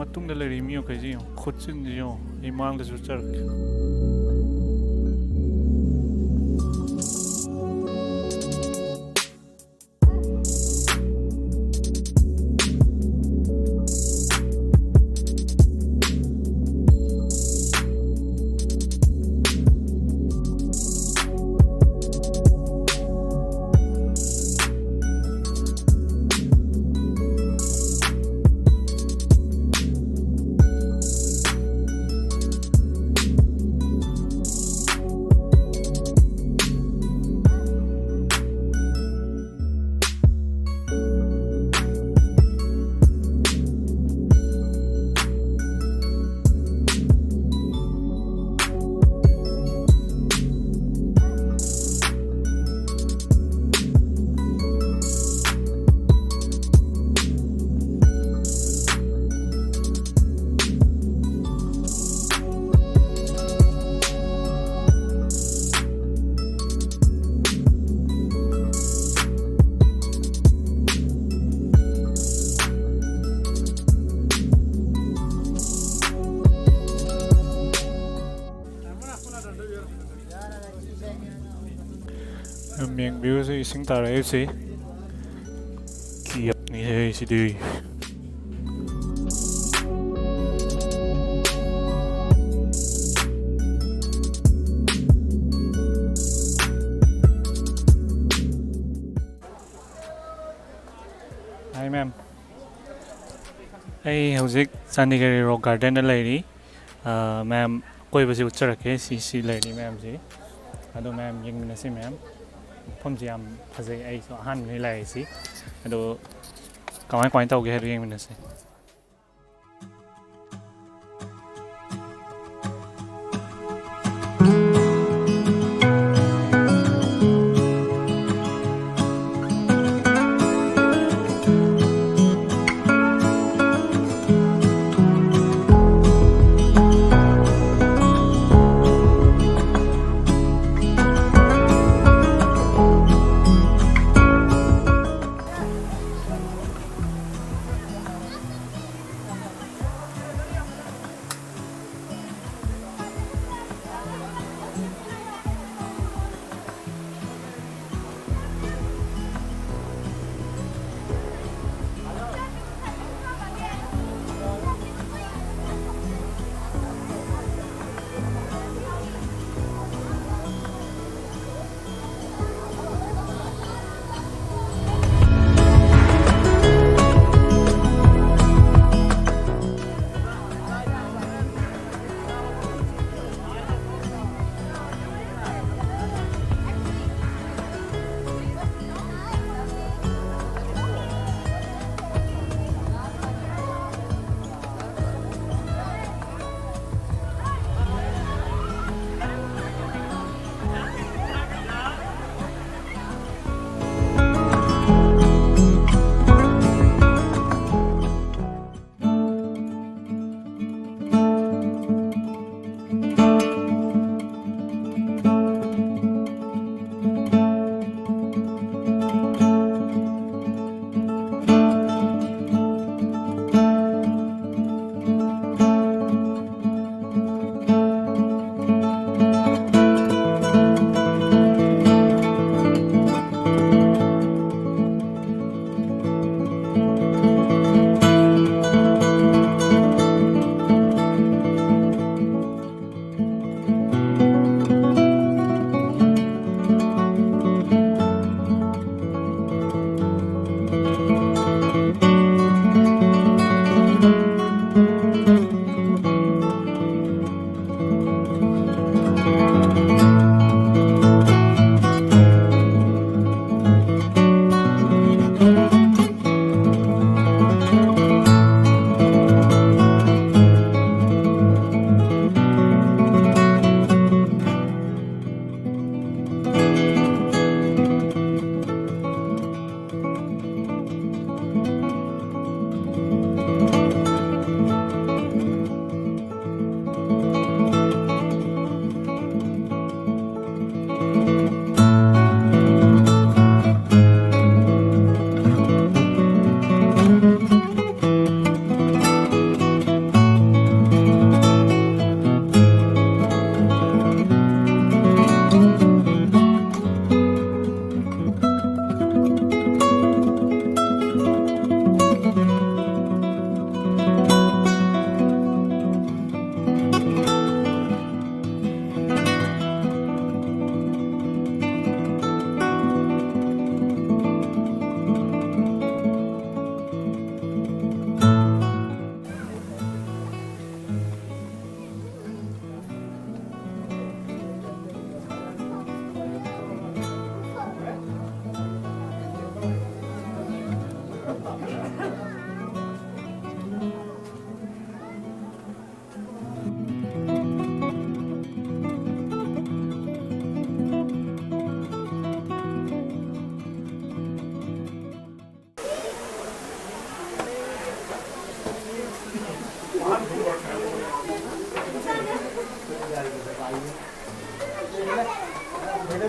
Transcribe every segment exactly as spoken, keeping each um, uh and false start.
ꯃꯇꯨꯡꯗ ꯂꯩꯔꯤ ꯃꯤ ꯃꯈꯩꯁꯤ ꯌꯦꯡꯉꯨ, ꯈꯨꯠꯁꯤꯟꯁꯤ ꯌꯦꯡꯉꯨ, ꯑꯩ ꯃꯥꯡꯗꯁꯨ ꯆꯠꯂꯛꯀꯦ꯫ ꯌꯦꯡꯕꯤꯌꯨꯁꯦ, ꯏꯁꯤꯡ ꯇꯥꯔꯛꯏꯕꯁꯤ ꯀꯤꯌꯞꯅꯤ ꯍꯦ ꯁꯤꯗꯤ꯫ Hi ma'am, ꯑꯩ ꯍꯧꯖꯤꯛ ꯆꯥꯟꯗꯤꯒꯔꯤ ꯔꯣꯛ ꯒꯥꯔꯗꯦꯟꯗ ꯂꯩꯔꯤ꯫ ꯑ, ꯃꯌꯥꯝ ꯀꯣꯏꯕꯁꯤ ꯎꯠꯆꯔꯛꯀꯦ꯫ ꯁꯤ, ꯁꯤ ꯂꯩꯔꯤ ꯃꯌꯥꯝꯁꯤ꯫ ꯑꯗꯣ ꯃꯌꯥꯝ ꯌꯦꯡꯃꯤꯟꯅꯁꯤ ꯃꯌꯥꯝ꯫ ꯃꯐꯝꯁꯤ ꯌꯥꯝ ꯐꯖꯩ꯫ ꯑꯩꯁꯨ ꯑꯍꯥꯟꯕꯅꯤ ꯂꯥꯛꯏꯁꯤ꯫ ꯑꯗꯣ ꯀꯃꯥꯏ, ꯀꯃꯥꯏꯅ ꯇꯧꯒꯦ ꯍꯥꯏꯗꯣ ꯌꯦꯡꯃꯤꯟꯅꯁꯤ꯫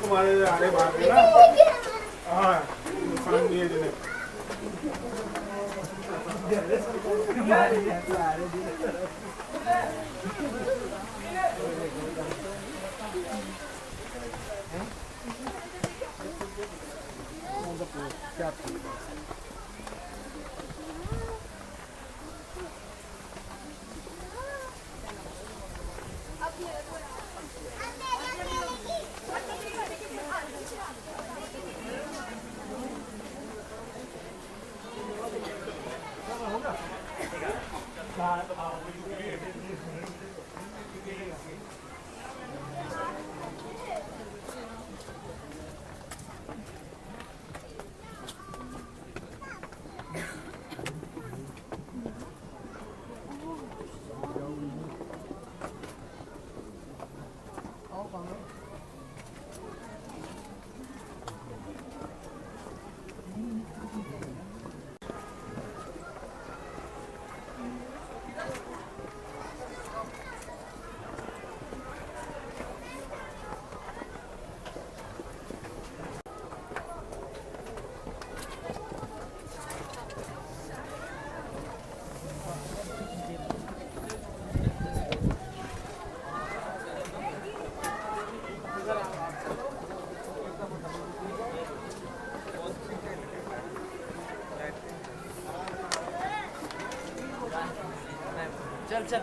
तुम्हारे आने बाहर है ना? हाँ, नुकसान दिए जिन्हें। चल, चल।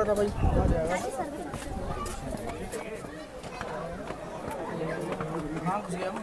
कहाँ गए हम?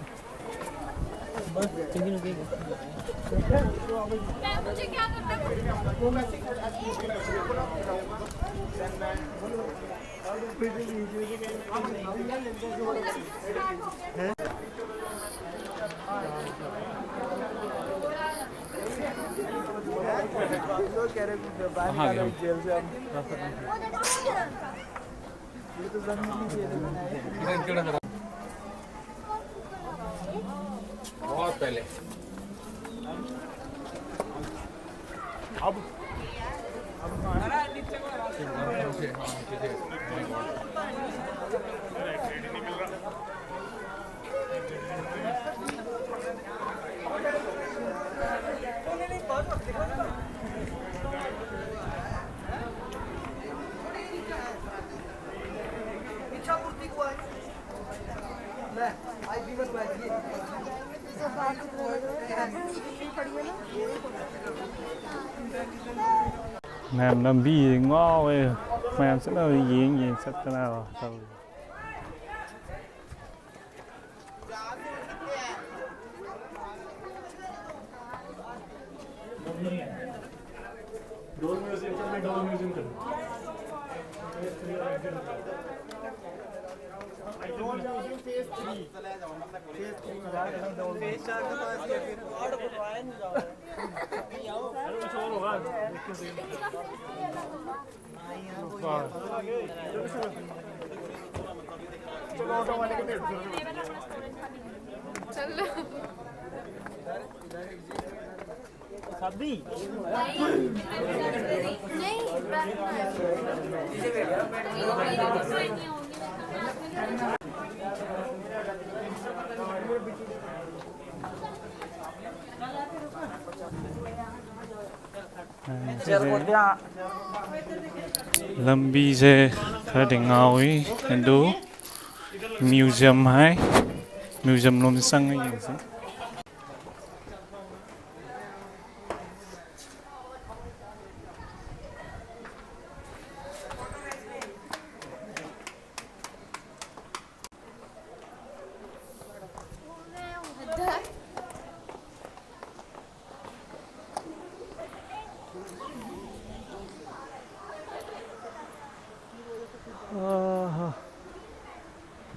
बहुत पहले। अब ꯃꯌꯥꯝ ꯂꯝꯕꯤ ꯉꯥꯎꯋꯦ꯫ ꯃꯌꯥꯝ ꯆꯠꯅꯕ ꯌꯦꯡ ꯌꯦꯡ ꯆꯠꯇꯅ ꯇꯧꯔꯤ꯫ डोल म्यूजियम चल, मैं डोल म्यूजियम चल। डोल museum phase three. Phase three में जाएगा। फेज चार के पास ही है फिर। अरे कुछ और होगा, देखते हैं। चल। ꯂꯝꯕꯤꯁꯦ ꯈꯔꯗꯤ ꯉꯥꯎꯏ, ꯑꯗꯨ ꯃ꯭ꯌꯨꯖꯤꯌꯝ ꯍꯥꯏ, ꯃ꯭ꯌꯨꯖꯤꯌꯝ ꯂꯣꯝꯗ ꯆꯪꯉ ꯌꯦꯡꯁꯤ꯫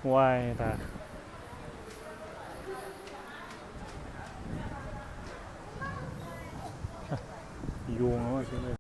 ꯋꯥꯏ ꯍꯥꯏꯇꯥꯔꯦ꯫ ꯌꯣꯡ ꯑꯃ ꯁꯤ ꯂꯩ꯫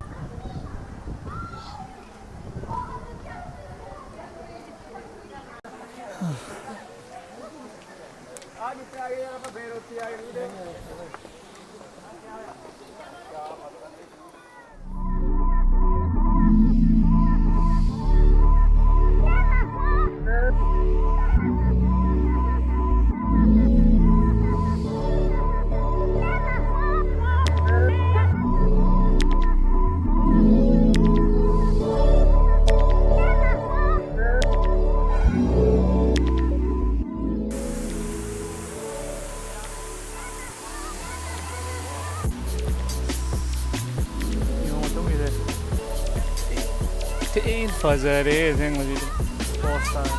ꯌꯦꯡꯉꯣ, ꯃꯇꯨꯡꯒꯤꯁꯦ ꯊꯤꯅ ꯐꯖꯔꯦ ꯑꯁꯦꯡꯕꯁꯤꯗꯤ꯫ ꯄꯣꯁ ꯇꯥꯔꯦ꯫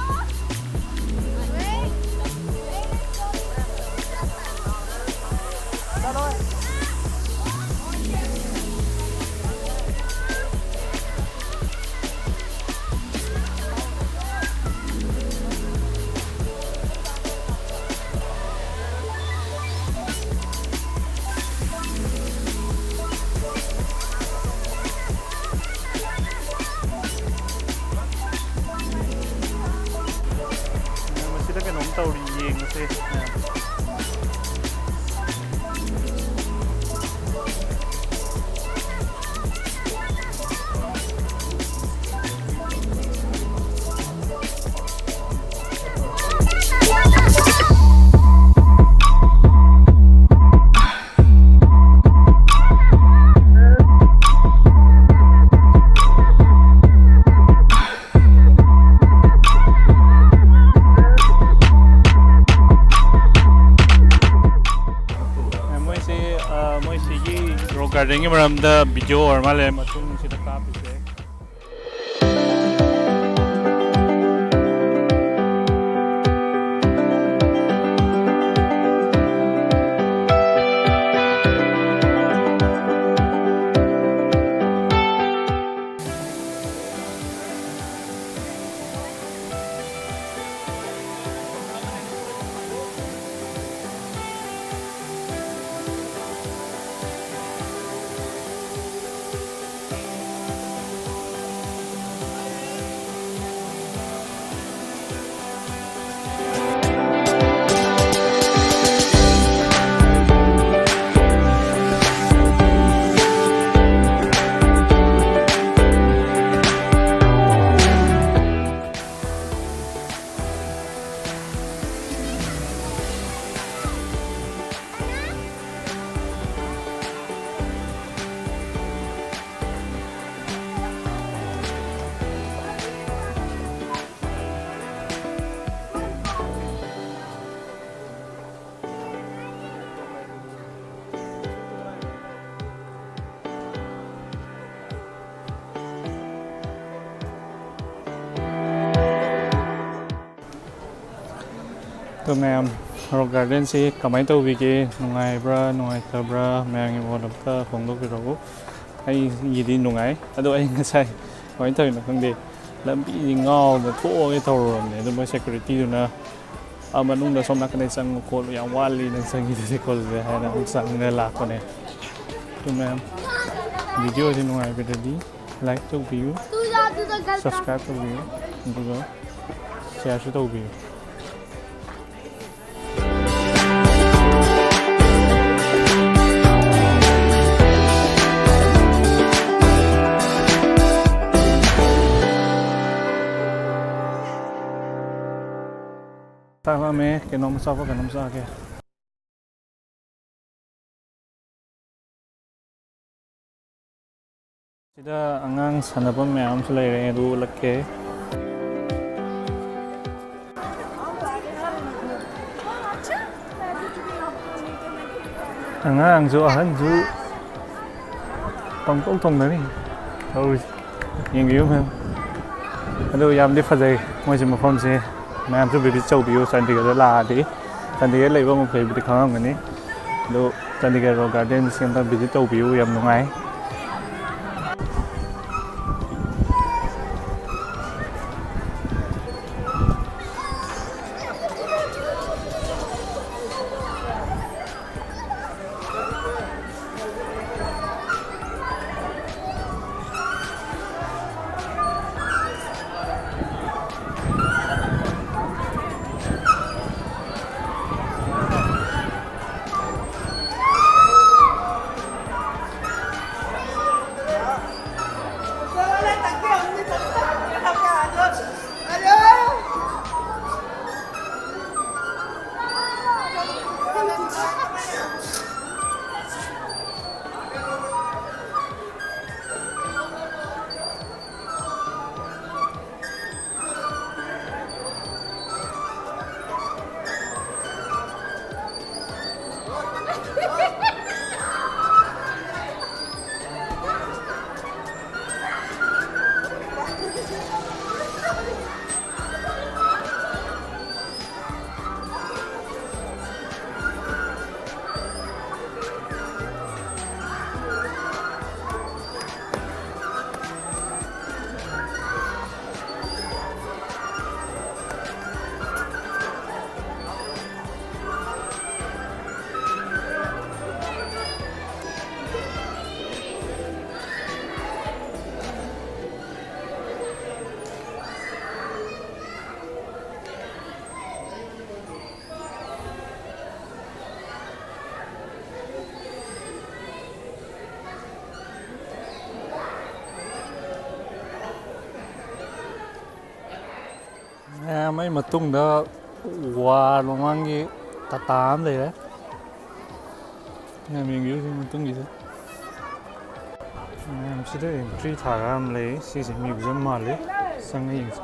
ꯃꯁꯤꯗ ꯀꯩꯅꯣꯝ ꯇꯧꯔꯤ, ꯌꯦꯡꯉꯁꯦ꯫ ꯃꯣꯏꯁꯤ, ꯑ, ꯃꯣꯏꯁꯤꯒꯤ ꯔꯣꯛ ꯒꯥꯔꯗꯦꯟꯒꯤ ꯃꯔꯝꯗ ꯚꯤꯗꯤꯑꯣ ꯑꯣꯏꯔ ꯃꯥꯜꯂꯦ ꯃꯇꯨꯡꯁꯤꯗ ꯀꯥꯞꯄꯤꯁꯦ꯫ ꯑꯗꯣ ꯃꯌꯥꯝ, ꯔꯣꯛ ꯒꯥꯔꯗꯦꯟꯁꯤ ꯀꯃꯥꯏꯅ ꯇꯧꯕꯤꯒꯦ? ꯅꯨꯡꯉꯥꯏꯕ꯭ꯔꯥ ꯅꯨꯡꯉꯥꯏꯇꯕ꯭ꯔꯥ? ꯃꯌꯥꯝꯒꯤ ꯃꯣꯠ ꯑꯝꯇ ꯐꯣꯡꯗꯣꯛꯄꯤꯔꯛꯎ꯫ ꯑꯩꯒꯤꯗꯤ ꯅꯨꯡꯉꯥꯏ, ꯑꯗꯣ ꯑꯩ ꯉꯁꯥꯏ ꯀꯃꯥꯏꯅ ꯇꯧꯔꯤꯅꯣ ꯈꯪꯗꯦ, ꯂꯝꯕꯤꯁꯤ ꯉꯥꯎꯗ ꯊꯣꯛꯑꯒꯦ ꯇꯧꯔꯨꯔꯕꯅꯦ꯫ ꯑꯗꯨ ꯃꯣꯏ ꯁꯦꯀ꯭ꯌꯨꯔꯤꯇꯤꯗꯨꯅ "ꯑꯥ, ꯃꯅꯨꯡꯗ ꯁꯣꯝ ꯅꯥꯀꯟꯗ ꯆꯪꯉꯨ ꯈꯣꯠꯂꯨ, ꯌꯥꯝ ꯋꯥꯠꯂꯤ ꯅꯪ ꯆꯪꯈꯤꯗꯣꯏꯁꯦ ꯈꯣꯠꯂꯤꯁꯦ" ꯍꯥꯏꯅ ꯑꯃꯨꯛ ꯆꯪꯉꯒ ꯂꯥꯛꯄꯅꯦ꯫ ꯑꯗꯨ ꯃꯌꯥꯝ, ꯚꯤꯗꯤꯑꯣꯁꯤ ꯅꯨꯡꯉꯥꯏꯕꯗꯗꯤ ꯂꯥꯏꯛ ꯇꯧꯕꯤꯌꯨ, ꯁꯕꯁꯀ꯭ꯔꯥꯏꯕ ꯇꯧꯕꯤꯌꯨ, ꯑꯗꯨꯒ ꯁꯤꯌꯥꯔꯁꯨ ꯇꯧꯕꯤꯌꯨ꯫ ꯆꯥꯛ ꯂꯥꯝꯃꯦ, ꯀꯩꯅꯣꯝ ꯑꯆꯥꯄꯣꯠ ꯀꯩꯅꯣꯝ ꯆꯥꯒꯦ꯫ ꯁꯤꯗ ꯑꯉꯥꯡ ꯁꯥꯟꯅꯐꯝ ꯃꯌꯥꯝ ꯑꯃꯁꯨ ꯂꯩꯔꯦ, ꯑꯗꯨ ꯎꯠꯂꯛꯀꯦ꯫ ꯑꯉꯥꯡꯁꯨ ꯑꯍꯟꯁꯨ ꯄꯪꯇꯧ ꯇꯧꯅꯔꯤ ꯇꯧꯔꯤꯁꯦ, ꯌꯦꯡꯕꯤꯌꯨ ꯃꯌꯥꯝ꯫ ꯑꯗꯨ ꯌꯥꯝꯗꯤ ꯐꯖꯩ ꯃꯣꯏꯁꯦ ꯃꯐꯝꯁꯦ꯫ ꯃꯌꯥꯝꯁꯨ ꯚꯤꯖꯤꯠ ꯇꯧꯕꯤꯌꯨ, ꯆꯥꯟꯗꯤꯒꯔꯗ ꯂꯥꯛꯑꯗꯤ꯫ ꯆꯥꯟꯗꯤꯒꯔ ꯂꯩꯕ ꯃꯈꯩꯕꯨꯗꯤ ꯈꯪꯉꯝꯒꯅꯤ꯫ ꯑꯗꯨ ꯆꯥꯟꯗꯤꯒꯔ ꯔꯣꯛ ꯒꯥꯔꯗꯦꯟꯁꯤ ꯑꯝꯇ ꯚꯤꯖꯤꯠ ꯇꯧꯕꯤꯌꯨ, ꯌꯥꯝ ꯅꯨꯡꯉꯥꯏ꯫ ꯃꯇꯨꯡꯗ ꯋꯥꯔ ꯃꯃꯥꯡꯒꯤ ꯇꯥꯇꯥ ꯑꯃ ꯂꯩꯔꯦ꯫ ꯃꯌꯥꯝ ꯌꯦꯡꯕꯤꯌꯨ ꯁꯤ ꯃꯇꯨꯡꯒꯤꯁꯦ꯫ ꯃꯌꯥꯝꯁꯤꯗ ꯑꯦꯟꯇ꯭ꯔꯤ ꯊꯥꯔꯒ ꯑꯃ ꯂꯩ꯫ ꯁꯤꯁꯦ ꯃ꯭ꯌꯨꯖꯤꯌꯝ ꯃꯥꯜꯂꯤ꯫ ꯆꯪꯉ ꯌꯦꯡꯁꯤ꯫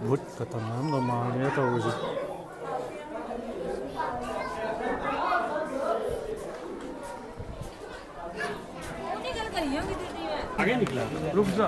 ꯚꯨꯠꯀ ꯇꯝꯅꯔꯝꯗꯧ ꯃꯥꯜꯂꯦ ꯇꯧꯔꯤꯁꯦ꯫ आगे निकला। रुक जा।